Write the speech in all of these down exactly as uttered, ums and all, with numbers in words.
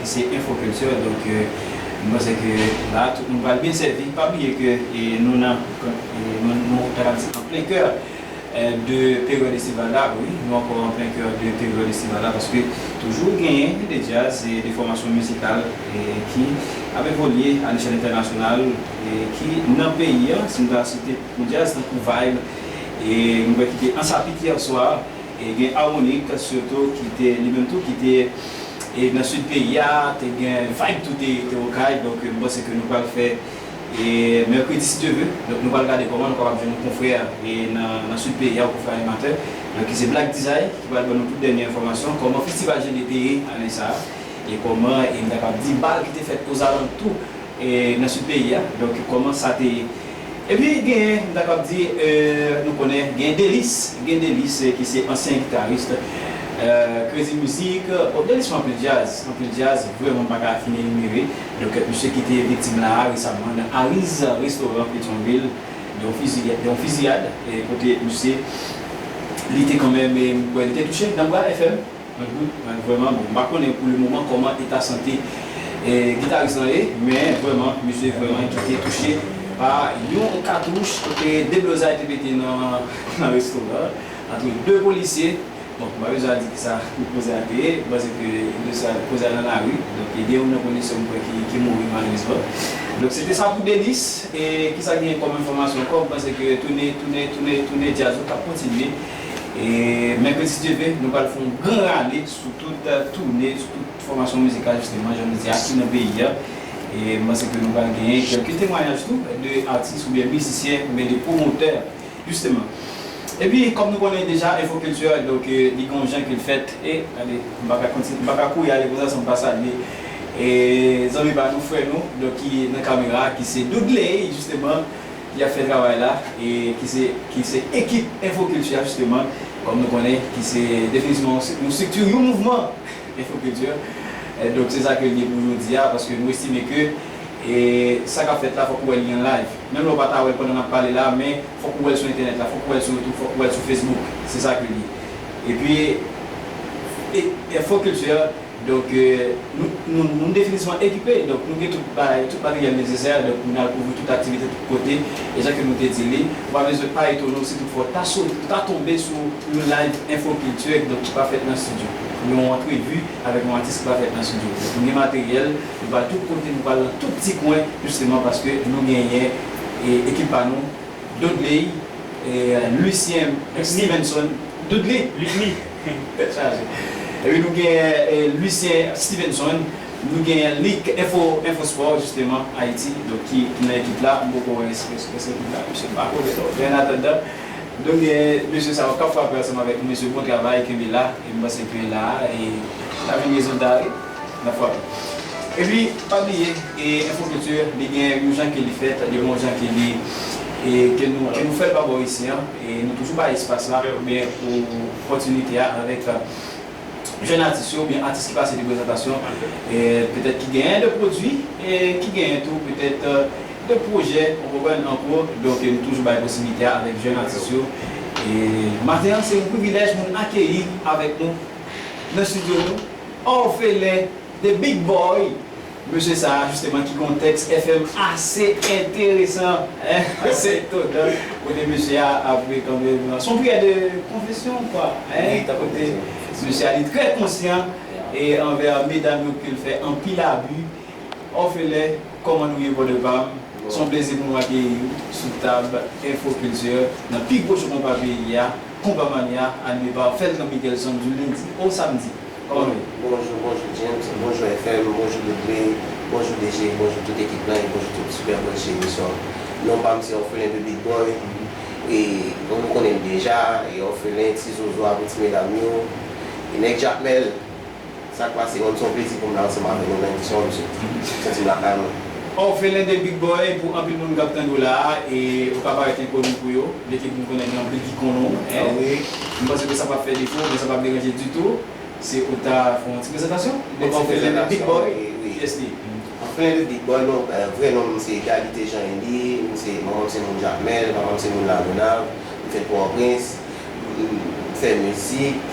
Se Enfokilti, donk, euh, m panse ke la, tout moun pral byen sèvi. Pa bliye ke, e, nou nan, e, nou, nou, ta ka di, an plen kè, e, de peryòd estival la, wi, nou ankò an plen kè de peryòd estival la, paske toujou genyen de djaz e de fòmasyon mizikal, e, ki ap evolye a lechèl entènasyonal, e, ki nan peyi a, si m ta site yon djaz tankou Vibe, e, m kwè ki te an sapit yè swa, e gen Harmonik, sitou, ki te, li menm tou, ki te, e, nan sid peyi a, te gen Vibe tou, te, te Okay. Donk, m panse ke nou pral fè, e, mèkredi, si Dye vle. Donk, nou pral gade kòman nou kapab jwenn yon konfrè, e, nan, nan sid peyi a, yon konfrè animatè. Donk, ki se Black Desire, ki pral ban nou tout dènye enfòmasyon, kòman festival Jene te ye ane sa a, e kòman, e, m ta kapab di, bal ki te fèt ozalantou e, nan sid peyi a. Donk, kòman sa te ye? Epi, genyen, m ta kab di, e, nou konnen, gen Delis, gen Delis, e, ki se ansyen gitaris, e, Crazy Music. Bon, Delis fè anpil djaz, anpil djaz, vrèman, m pa ka fin enimere. Donk, misye ki te viktim la resaman nan Ariz Restaurant, Petyonvil, de yon fiziyad, de yon fiziyad, e, kote misye, li te kanmenm, e, m kwè li te touche nan bra F M. Mhm. Mwen vrèman, bon, m pa konnen pou le moman kòman eta sante, e, gitaris lan ye, men vrèman, misye vrèman ki te touche pa yon katouch kote deblozay te pete nan, nan restoran, antre de polisye. Bon, m pa bezwen di kisa koze a te ye, m panse ke de sa, koze a nan lari. Donk, gen youn nan polisye m kwè ki, ki mouri malerezman. Donk, se te sa pou Delis. E kisa gen kòm enfòmasyon ankò? M panse ke toune, toune, toune, toune djaz ou k ap kontinye. E mèkredi, si Dye vle, nou pral fè yon gran rale sou tout, e, toune, sou tout fòmasyon mizikal, jisteman, jan nou di a, ki nan peyi a. E m panse ke nou pral genyen kèlke temwayaj tou de atis oubyen mizisyen oubyen de pwomotè, jisteman. Epi, kòm nou konnen deja, Enfokilti, donk, e, li gen yon jan ke l fèt. E, gade, m pa ka kontinye, m pa ka kouri ale konsa san m pa salye, e, zanmi pa nou, frè nou, donk, ki nan kamera, ki se Dudley, jisteman, ki ap fè travay la, e ki se, ki se ekip Enfokilti a, jisteman, kòm nou konnen, ki se definitivman yon, yon estrikti, yon mouvman Enfokilti. E, donk, se sa ke l ye pou jodi a, paske nou estime ke, e, sa k ap fèt la, fòk ou wè li an live. Menm lè w pa ta wè l pandan n ap pale la, men fòk ou wè l sou entènèt la, fòk ou wè l sou YouTube, fòk ou wè l sou Facebook. Se sa ke l ye. Epi, e, Enfokilti, donk, e, nou, nou, nou definitivman ekipe. Donk, nou gen tout bagay, tout materyèl nesesè. Donk, nou al kouvri tout aktivite, tout kote. E jan ke nou te di li, ou pa bezwen pa etone w si toutfwa w ta so-, ta tonbe sou yon live Enfokilti, donk, ki pa fèt nan estidyo. Yon antrevi avèk yon atis ki pa fèt nan estidyo. Donk, nou gen materyèl, nou pral tout kote, nou pral nan tout ti kwen, jisteman, paske nou genyen, e, ekip pa nou, Dudley, e, Lucien Stevenson, Dudley. Tèt chaje. Epi nou gen, e, Lucien Stevenson, nou gen Lik Enfo, Enfosport, jisteman, Ayiti, donk ki, ki nan ekip la, m poko wè rès, rès, rès ekip la, mesye m pa konnen, donk, men an atandan, nou gen mesye sa yo k ap frape ansanm avèk nou, mesye bon travay, kenbe la, e m panse ke la, e, n ap vin rezon dare. Nan fwa. Epi, pa bliye, e, Enfokilti, li gen yon jan ke li fèt, li gen yon jan ke li, e, ke nou, ke nou fè l pa bò isi an, e nou toujou bay espas la, oubyen opòtinite a avèk, e, jèn atis yo, oubyen atis ki pase de prezantasyon, e, petèt ki genyen de pwodui, e ki genyen tou, petèt, e, de pwojè, ou konprann, an kou, donk, e nou toujou bay posiblite a avèk jèn atis yo. E maten an, se yon privilèj pou n akeyi avèk nou, nan estidyo nou, Orphelin de Big Boy. Mesye sa a, jisteman, ki gen yon tèks F M ase enteresan, en, ase etonan. Kote mesye a ap kanmenm, se yon priyè de konfesyon, kwa, en, kote mesye a, li trè konsyan, e anvè medam yo ke l fè anpil abi. Orphelin, kòman nou ye, brother pa m? Se yon plezi pou nou akeyi w sou tab Enfokilti nan pi gwo show konpa peyi a, Konpa Mania, anime pa Felton Mickelson, du lundi au samedi. Kòman nou ye? Bonjou, bonjou James, bonjou F M, bonjou Dudley, bonjou D J, bonjou tout ekip la e bonjou tout sipèvizè emisyon an. Non pa m se Orphelin de Big Boy, e bon nou konnen l deja, e Orphelin, ti zozo a pou ti medam yo, e nèg Jakmèl. Sa k pase, bon, se yon plezi pou m la ansanm avè nou nan emisyon an, mesye. M santi m lakay mwen. Orphelin de Big Boy, pou anpil moun k ap tande w la a, e ou ka parèt enkoni pou yo, byenke m konnen gen anpil ki konnen w, en. M panse ke sa p ap fè defo, men sa p ap deranje ditou si ou ta fè yon ti prezantasyon de Orphelin de Big Boy. Kiyès li ye? Orphelin de Big Boy, non, e, vrè non m se Egalite Jean Hendy, m se, manman m se moun Jakmèl, papa m se moun Lagonav, m fèt Pòtoprens. M fè mizik,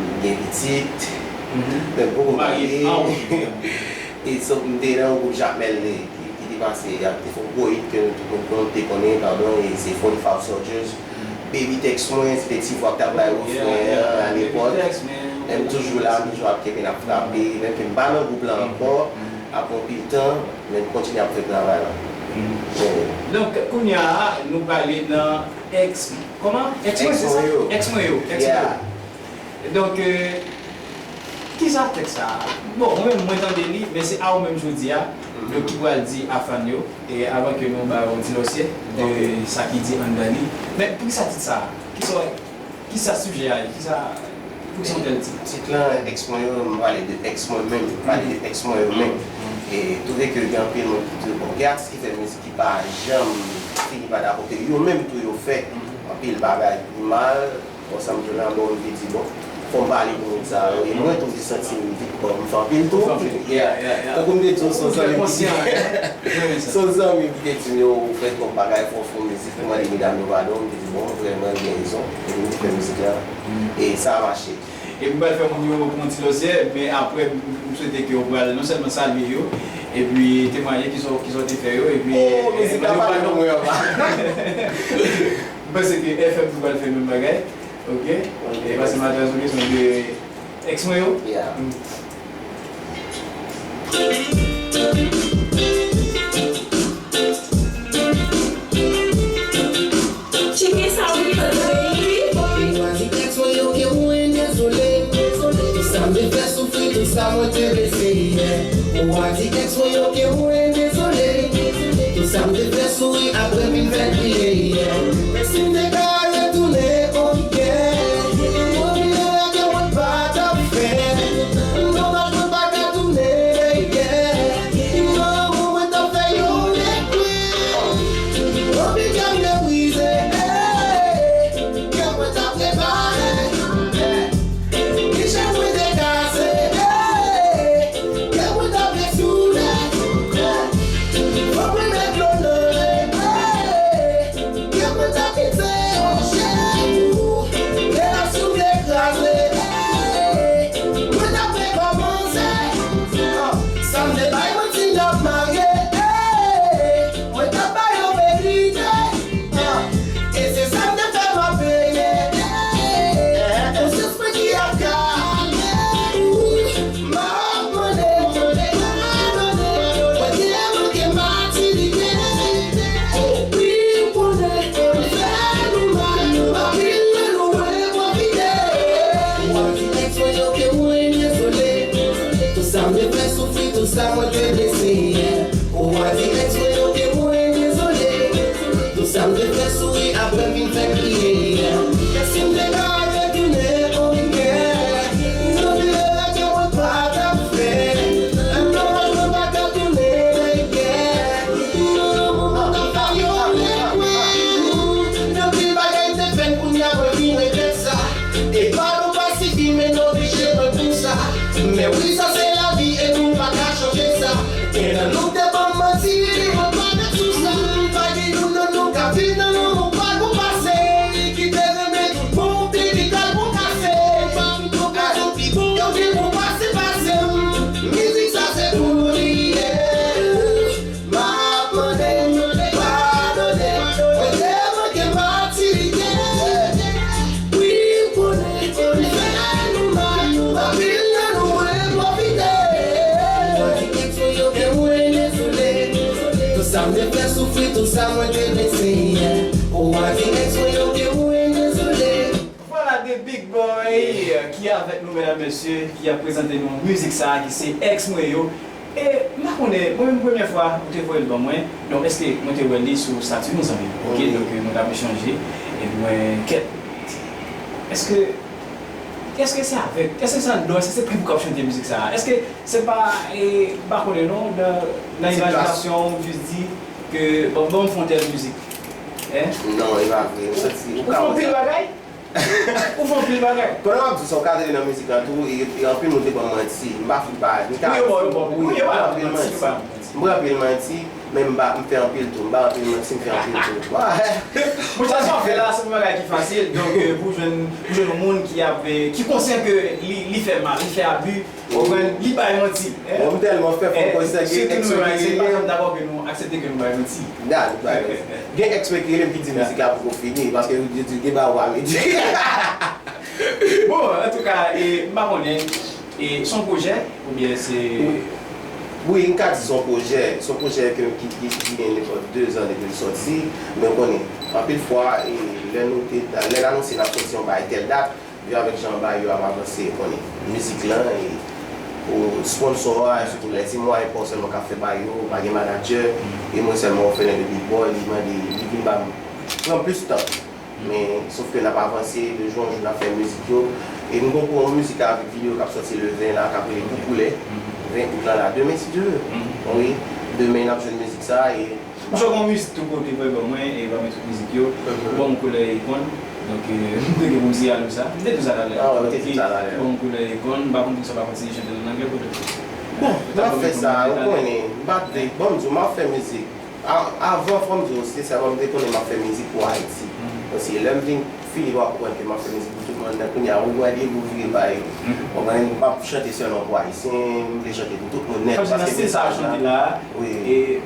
m gen pitit, Mhm. Mwen poko marye. Marye. Ah, ok. E so, m te nan yon gwoup Jakmèl ki, ki te pase, y ap te fè yon gwo hit ke nou tout moun te konnen, padon, e se forty-five Soldiers. Mhm. Baby Text Mwen, se te Ti Vwa k t ap bay refren an alepòk. Yeah, yeah. Baby Text Mwen. Men m toujou la, m toujou ap kenbe, n ap frape. Menm ke m pa nan gwoup la ankò, mhm, apre anpil tan, men m kontinye ap fè travay la. Mhm. Yeah. Donk, kounye a, nou prale nan Ex, kòman? Ex Mwen, se sa? Ex Mwen Yo. Ex Mwen Yo, Ex Mwen Yo. Yeah. Donk, euh, kisa tèks sa a? Bon, mwen menm, mwen tande li, men se a ou menm jodi a, mhm, donk ki pral di a fan yo, e avan ke nou ba yo yon ti lòsyè de, ok, sa ki di anndan li. Men poukisa tit sa a? Kisa, kisa sijè a ye? Kisa, poukisa yon tèl tit? Tit lan, Ex Mwen Yo, m pale de ex mwen menm, m pale de ex mwen yo menm. Mhm. E twouve ke gen anpil moun ki di, bon, gen atis ki fè mizik ki pa janm fini pa dakò ke yo menm tou yo fè, mhm, anpil bagay ki mal. Bon, sa m te nan bò, m te di, bon, fò m pale pou moun sa yo. E mwen tou, m te santi m vin, bon, m fè anpil tou. Ou fè anpil. Yeah. Yeah, yeah, yeah. Tankou m te di w, se yon zanmi m ki te, se yon zanmi m ki te di m, yo, ou fè twòp bagay, fò w fè yon mizik, ou mande medam yo padon. M te di, bon, vrèman, li gen rezon. Epi m te fè mizik la. Mm. E sa a mache. Epi m pral fè moun yo pran ti lòsyè, men apre, m, m swete ke w pral non sèlman salye yo, epi temwaye kisa w, kisa w te fè yo, epi, oh, mizik la pa gen pou mwen anba. M panse ke F M tou pral fè menm bagay. Ok? Ok. E pase m a travèse kesyon de ex mwen yo. Yeah. Mm. Tcheke sa wi, tande wi. Ou a di ex mwen yo ke mwen dezole. Tout sa m te fè soufri, tout sa mwen te blese, yeah. Ou a di ex mwen yo ke mwen dezole. Tout sa m te fè souri, apre m vin fè l kriye, yeah. E si m te ka retounen, oh yeah. Mwen bliye ke mwen pa t ap fè. M domaj mwen pa ka tounen, yeah. Mwen, mwen t ap fè yon lekwit. Anpil kè m te brize, hey. Kè mwen t ap repare, hey. Kichè mwen te kase, hey. Kè mwen t ap resoule, hey. Fòk mwen met dlo nan ren, hey. Kè mwen t ap kite, oh, cheri. Relasyon m te kraze, hey. Mwen t ap rekòmanse, ah. Sa m te bay manti n ap marye, hey. Mwen t ap ba yo verite, ah. E se sa m te fè m ap peye, eh. Konsyans mwen ki ap kalme, ou. M ap mande, mande, padone. Mwen te manke matirite. Wi, m konnen, m fè nou mal. Anpil nan nou mwen pwofite. Ou a di ex mwen yo ke mwen dezole. Tout sa m te fè soufri, tout sa mwen te blese, yeah. Ou a di ex mwen yo ke mwen dezole. Tout sa m te fè souri, apre m vin fè kriye, yeah. Kè si m te ka retounen, oh yeah. M bliye ke mwen pa t ap fè. An domaj mwen pa ka tounen, yeah. Mwen t ap fè yo lekwit. Anpil bagay te fè m, kounye a mwen vin regrèt sa. E padon pa sifi, men n oblije pran pou sa. Men wi, sa se lavi e nou pa ka chanje sa. Gen nan nou te ban m manti, mwen pa met sou sa. Pa gen youn nan nou k ap viv nan lanmou pa gon pase. Ki te renmen tout bon, pi vital pou kase. Pa pou pi bon, yo vin pou pase, pase m. Mizik sa se pou nou li ye. M ap mande padone, mwen te manke matirite. Wi, m konnen, m fè nou mal, anpil nan nou mwen pwofite. Ou a di ex mwen yo ke mwen dezole. Tout sa m te fè soufri, tout sa mwen te blese, yeah. Ou a di ex mwen yo ke mwen dezole. Vwala de Big Boy ki avèk nou, medam, mesye, ki ap prezante nou mizik sa a ki se Ex Mwen Yo. E m pa konnen, mwen menm premyè fwa ou te voye l ban mwen, donk èske mwen te wè li sou estati nou zanmi, ok, donk, euh, nou t ap echanje, epi mwen, kèt, èske, èske se avèk, èske se anndan, èske se pri pou k ap chante mizik sa a? Èske se pa, e, m pa konnen non, nan, nan imajinasyon w, w jis di ke, bon, bon, m fè yon tèl mizik. Hein? Non, e pa vre. Ou santi, ou ka wè sa. Ou fè anpil bagay. Ou fè anpil bagay. Pandan m ap di w sa, ou ka tande nan mizik lan tou, e, e anpil moun te ban m manti. M pa fout pa, m ka di w, wi, m pran anpil manti. M pran anpil manti. Men m ba, m fè anpil tou. M ba anpil manti, m fè anpil tou. Wè. Bon, sa sa w fè la, se yon bagay ki fasil. Donk, euh, pou jwenn, pou jwenn yon moun ki ap, euh, ki konsyan ke li, li fè mal, li fè abi, ou konprann, li bay manti. Bon, m tèlman fè, fò m konn sa gen èks mwen ki rele m. Dakò ke nou aksepte ke nou bay manti. Gad, nou bay manti. Gen èks mwen ki rele m ki di mizik la poko fini, paske yo di gen bagay w pa vle di. Bon, antouka, e, m pa konnen, e, se yon pwojè, oubyen se... Wi, m ka di se yon pwojè. Se yon pwojè ke, ki, ki, ki gen nenpòt de zan depi l sòti. Men w konnen, anpil fwa, e, lè nou te, lè n anonse n ap sòti yon bagay tèl dat, yo avèk jan bagay yo ap avanse, w konnen. Mizik lan, e, pou sponsò a, e sitou lè se mwayen pa w sèlman k ap fè bagay yo, pa gen manadjè, e mwen sèlman òfelen de big boy, li mande, li vin ba m, pran plis tan. Men, sof ke n ap avanse, de jou an jou n ap fè mizik yo. E nou gon pwomò mizik la avèk videyo k ap sòti le ven la, k ap rele Pou Koulè. Ven out la la, demen si Dye ve. Wi, demen n ap jwenn mizik sa, e... M chwa gon mizik tou kote vre ban mwen, e pami tout mizik yo, Bon Koulè Ikòn. Donk, euh, m te gen pou m siyale w sa. M te di w sa talè. Ah, wè, ou te di m sa talè. Bon Koulè Ikòn, m pa konn poukisa w pa kontinye chante l an anglè, poutèt... Bon, m ap fè sa, ou konnen, m pa t vle, bon, m di w, m ap fè mizik. A-, avan, fò m di w, sensèman, m te konnen m ap fè mizik pou Ayiti. Paske lè m vin fini pa konprann ke m ap fè mizik pou tout moun, men kounye a, ou wè depi w vire bay, ou konprann, m p ap chante sèlman pou Ayisyen, m vle chante pou tout moun nèt, paske se sa w chante la, wi.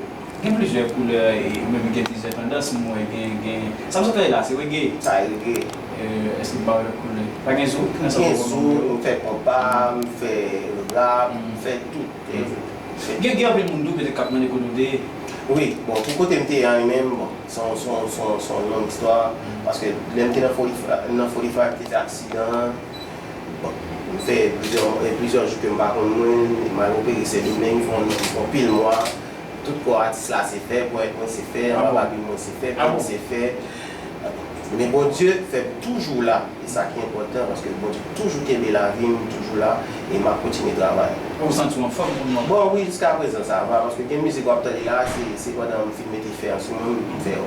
Gen plizyè koulè, e, ou menm gen plizyè tandans, m wè gen, gen, sa m sot tande la, se reggae. Sa reggae. Euh, èske w pa wè lòt koulè? Pa gen zouk nan sa w fè kòm koulè? Gen zouk, m fè konpa, m fè rap, m fè tout. Gen, gen anpil moun tou petèt k ap mande kote w te ye. Wi, bon, pou kote m te ye a li menm, bon, se yon, se yon, se yon, se yon long istwa, paske lè m te nan forty-five, nan forty-five, m te fè aksidan, bon, m fè plizyè, plizyè jou ke m pa konn mwen, m al opere Sendomeng, fè yon, fè yon pil mwa, tout kò atis la se fè, ponyèt mwen se fè, anba babi mwen se fè, pye m se fè. Men Bondye fè m toujou la, e sa ki enpòtan, paske Bondye toujou kenbe lavi m, m toujou la, e m ap kontinye travay. Ou santi w anfòm pou moman? Bon, wi, jiska prezan sa va, paske gen mizik w ap tande la, se, se pandan m fin mete fè an sou mwen, m fè yo.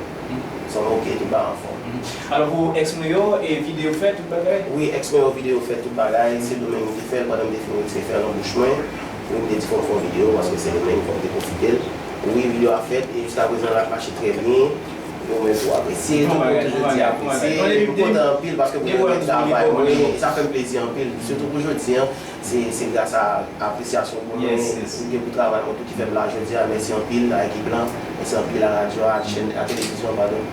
San m oke, tout bagay anfòm. Alò, pou èks mwen yo, e videyo fèt, tout bagay? Wi, èks mwen yo, videyo fèt, tout bagay, Sendomeng m te fè l, pandan m te fin retire fè l nan bouch mwen, wi, m te di fò m fè yon videyo, paske Sendomeng, fò m te pwofite l. Wi, videyo a fèt, e jiska prezan l ap mache trè byen. Yo menm tou apresye, tout moun toujou di apresye. M kontan anpil paske pou mwen travay mwen, e sa fè m plezi anpil. Sitou pou jodi a, se, se gras a apresyasyon moun yo, m gen pou travay mwen tou ki fè m la jodi a. Mèsi anpil a ekip lan, mèsi anpil a radyo a, a chèn, a televizyon, padon.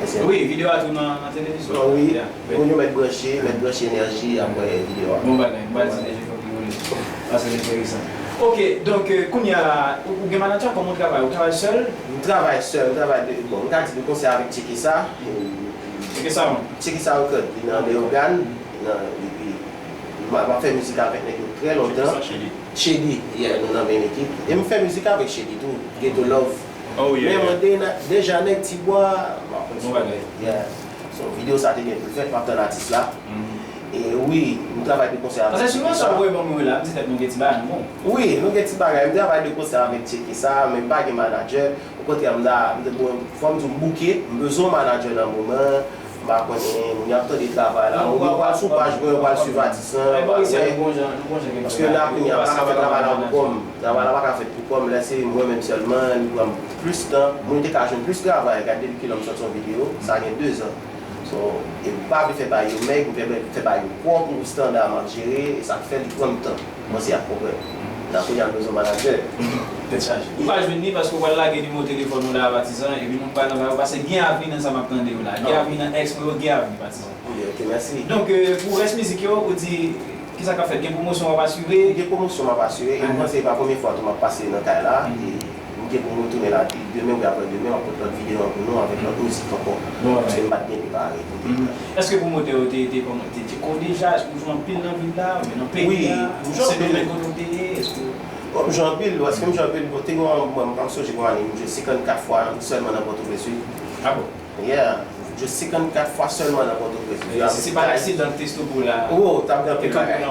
Mèsi anpil. Wi, videyo a tou nan, nan televizyon. Wi, moun yo mèt branche, mèt branche Enèji ap wè videyo a. Bon bagay, m pa di deja fòk li woule. Sa se enteresan. Ok, donk, euh, kounye a la, ou, ou gen manadjè, kòman w travay? Ou travay sèl? M travay sèl, m travay de, bon, m ka di de konsè avèk Tchekesa. Tchekesa, wi. Tchekesa Record, li nan Leyogàn, nan, epi, m ap, m ap fè mizik avèk nèg yo trè lontan. Tchekesa, Chedi. Chedi, yeah, nou nan menm ekip. E m fè mizik avèk Chedi tou, Ghetto Love. Oh, yeah. Men mwen de-, deja nèg Tibwa, m ap konn... Bon bagay. Yeah. So, videyo sa te gen pou l fèt, m ap tann atis la. E wi, m travay de konsè avèk Tchekesa. Paske souvan sa w voye ban mwen la, m di tèt mwen gen ti bagay nan men w. Wi, nou gen ti bagay. M travay de konsè avèk Tchekesa, men m pa gen manadjè. Okontrè, m ta, m te bon, fò m di w m bouke, m bezwen yon manadjè nan moman, m pa konnen, moun y ap tande travay la. Ou pral sou paj mwen, ou pral swiv atis lan, ou pral wè. Paske la, kounye a, m pa ka fè travay la pou kò m. Travay la pa ka fèt pou kò m, lè se mwen menm sèlman, li pran m plis tan. Mwen te ka jwenn plis travay, gade depi kilè m sòti yon videyo, sa gen de zan. So, e m pa vle fè bagay yo mèg, m vle fè bagay yo pwòp, yon estanda m ap jere, e sa k fè li pran m tan. Mwen se ap konprann. Nan kounye a m bezwen manadjè. Tèt chaje. Ou pa jwenn li paske w pral lage nimewo telefòn ou la a Patizan, epi nou pral nan bagay yo, paske gen avni nan sa m ap tande yo la. Gen avni nan èks mwen yo, gen avni Patizan. Ok, ok, mèsi. Donk, euh, pou rès mizik yo, ou di, kisa k ap fèt? Gen pwomosyon w ap asire? Gen pwomosyon m ap asire, e m panse e pa premye fwa tou m ap pase nan kay la, e m gen pou m retounen la demen oubyen aprè demen, m ap pot lòt videyo an pou nou avèk lòt mizik ankò. Paske m pa t byen prepare pou demen. Èske pwomotè yo te, te, kòman, te tcheke w deja? Èske w jwe anpil nan vil la, oubyen nan peyi a? Wi, m jwe anpil. Sendomeng kote w te ye? Èske... Bon, m jwe anpil, paske m jwe anpil. Bon, te gen yon, mwen, m sonje gen yon ane, m jwe senkannkat fwa sèlman nan Pòtoprens, wi. Ah bon? Yeah, m jwe senkannkat fwa sèlman nan Pòtoprens. E si se pa t aksidan k te stope w la, oh, t ap gen anpil bagay.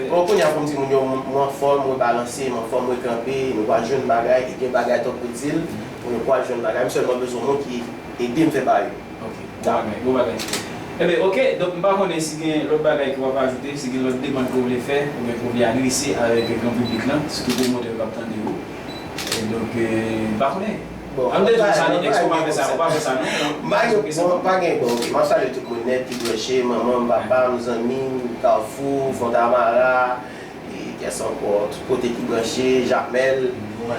Bon, kounye a, fò m di moun yo, m, m anfòm, m rebalanse, m anfòm, m rekanpe, nou pral jwenn bagay, e gen bagay tankou di l, nou pral jwenn bagay. M sèlman bezwen moun ki ede m fè bagay yo. Ok, bon bagay, bon bagay. Enben, ok, donk m pa konnen si gen lòt bagay ke w ap ajoute, si gen lòt demann ke w vle fè, oubyen ke w vle adrese avèk gran piblik lan, sitou pwomotè yo k ap tande w. E Donk, euh, m pa konnen. Bon, an m te di w salye ex, ou pa fè sa, ou pa fè sa non. M pa gen, bon, m pa gen, bon, m ap salye tout moun nèt ki branche, manman m, papa m, zanmi m, Kafou, Fontamara, e kiyès ankò, tout kote ki branche, Jakmèl. M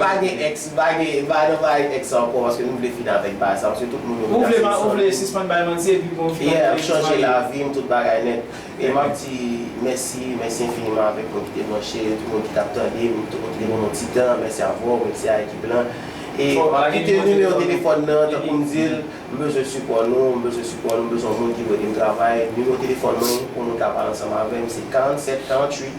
pa gen ex, m pa gen, m pa nan bagay ex ankò, paske nou vle fini avèk bagay sa, paske tout moun yo vin ap fè. Ou vle sispann bay manti epi bon, fini avèk ex, m chanje lavi m, tout bagay nèt. E m ap di mèsi, mèsi enfiniman avèk moun ki te branche, tout moun ki t ap tande m, tout moun ki te ban m yon ti tan, mèsi avè w, mèsi a ekip lan. E m ap kite nimewo telefòn nan, tankou m di l, m bezwen sipò nou, m bezwen sipò nou, m bezwen yon moun ki pou ede m travay. Nimewo telefòn mwen, pou nou ka pale ansanm avè m, se karannset karanntuit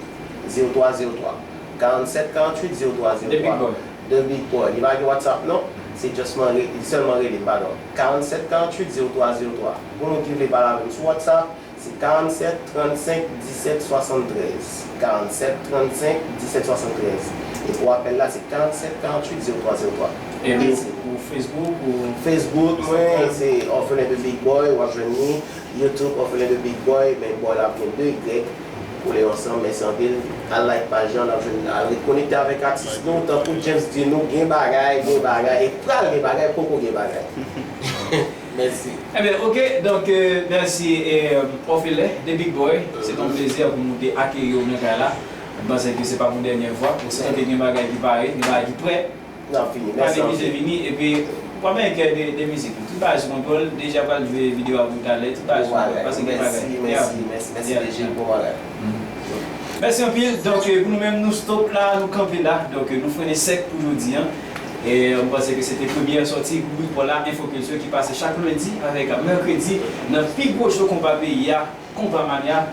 zewo twa zewo twa. Karannset karanntuit zewo twa zewo twa. The Big Boy. The Big Boy. Li pa gen WhatsApp non, se just man re-, li sèlman rele m, padon. Karannset karanntuit zewo twa zewo twa. Pou moun ki vle pale avè m sou WhatsApp, se karannset trannsenk disèt swasanntrèz. Karannset trannsenk disèt swasanntrèz. E pou apèl la, se karannset karanntuit zewo twa zewo twa. E ou, ou Facebook, ou Facebook, mwen, se Orphelin de Big Boy, w ap jwenn li. YouTube, Orphelin de Big Boy, men boy la ap gen de Y. Koule yo ansanm, mèsi anpil. Al like paj lan, n ap jwenn, al rekonekte avèk atis nou, tankou James di nou, gen bagay, gen bagay, e pral gen bagay, poko gen bagay. Mèsi. Ebyen, oke, donk, euh, mèsi, e, euh, Orphelin de Big Boy. Se te yon plezi pou nou te akeyi w nan kay la. M panse ke se pa pou dènyè fwa. Ou santi ke gen bagay ki pare, gen bagay ki prè. N ap fini. Pa neglije vini, epi pa gen kè de, de mizik. Tout bagay sou kontwòl, deja pral jwe videyo a pou talè, tout bagay sou kontwòl, paske gen bagay. Mèsi, mèsi, mèsi, D J, bon bagay. Mèsi anpil. Donk, euh, pou nou menm, nou stop la, nou kanpe la. Donk, euh, nou frennen sèk pou jodi a. E, euh, m panse ke se te premyè sòti gwoup Paw la, Enfo Kilti, ki pase chak lendi avèk mèkredi nan pi gwo show konpa peyi a, Konpa Mania,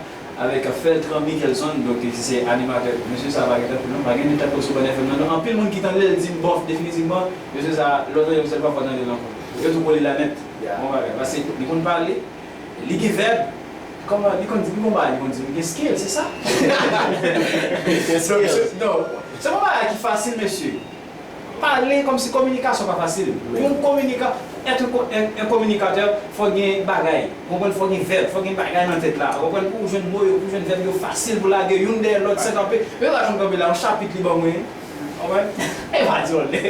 avèk Feltran Mickelson, donk, ki se animatè. Mesye sa pa gen tankou non, pa gen de tankou sou Bòn F M nan non. Anpil moun ki tande l di m, bòf, definitivman, mesye sa, lè w tande l, se pa fò w tande l ankò. Yo tou kole la nèt. Bon bagay, paske li konn pale, li gen vèb, kòman, li konn di, li konn bagay, li konn di, li gen skill, se sa? Donk, se, non, se pa yon bagay ki fasil, mesye. Pale kòmsi kominikasyon pa fasil. Pou yon kominika, èt yon ko-, en, en kominikatè, fò gen bagay. Ou konprann? Fò gen vèb, fò gen bagay nan tèt la. Ou konprann? Pou w jwenn mo yo, pou w jwenn vèb yo fasil pou lage youn dèyè lòt san kanpe. Yo pa janm kanpe la, yon chapit li ban mwen. Ou konprann? E pa di yon lè.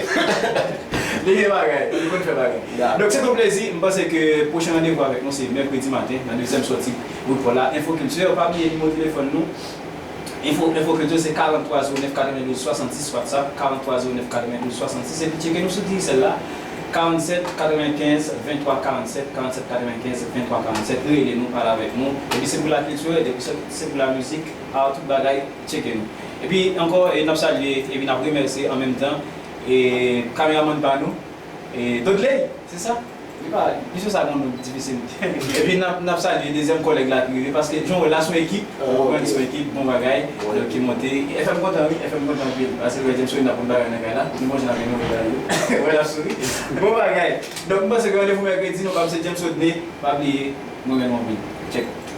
Li gen bagay, li konn fè bagay. Donk, se yon plezi. M panse ke pwochen randevou avèk nou, se mèkredi maten, nan dezyèm sòti Woodfall la. Enfo Kilti, pa bliye nimewo telefòn nou. Enfo, Enfo Kilti se karant twa zewo nèf katrevendouz swasannsis, WhatsApp karant twa zewo nèf katrevendouz swasannsis, epi tcheke nou sou Digicel la, karannset katrevenkenz venntwa karannset, karannset katrevenkenz venntwa karannset, rele nou, pale avèk nou. Epi se pou lakilti, depi se, se pou lamizik, a tout bagay, tcheke nou. Epi ankò, e n ap salye, epi n ap remèsye an menm tan, e kameramann pa nou, e Dodley, se sa? Li pa, misye sa gon non difisil. Epi n ap, n ap salye dezyèm kòlèg la ki rive, paske jan w wè la, se yon ekip, ou konprann, se yon ekip, bon bagay, donk ki monte. F M kontan, wi, F M kontan anpil, paske lè James Wayne ap konn bagay nan kay la, nou manje nan men nou, wè l ap souri. Bon bagay. Donk, m panse ke randevou mèkredi, nou pap se James Rodney, pa bliye, nou renmen w anpil. Check.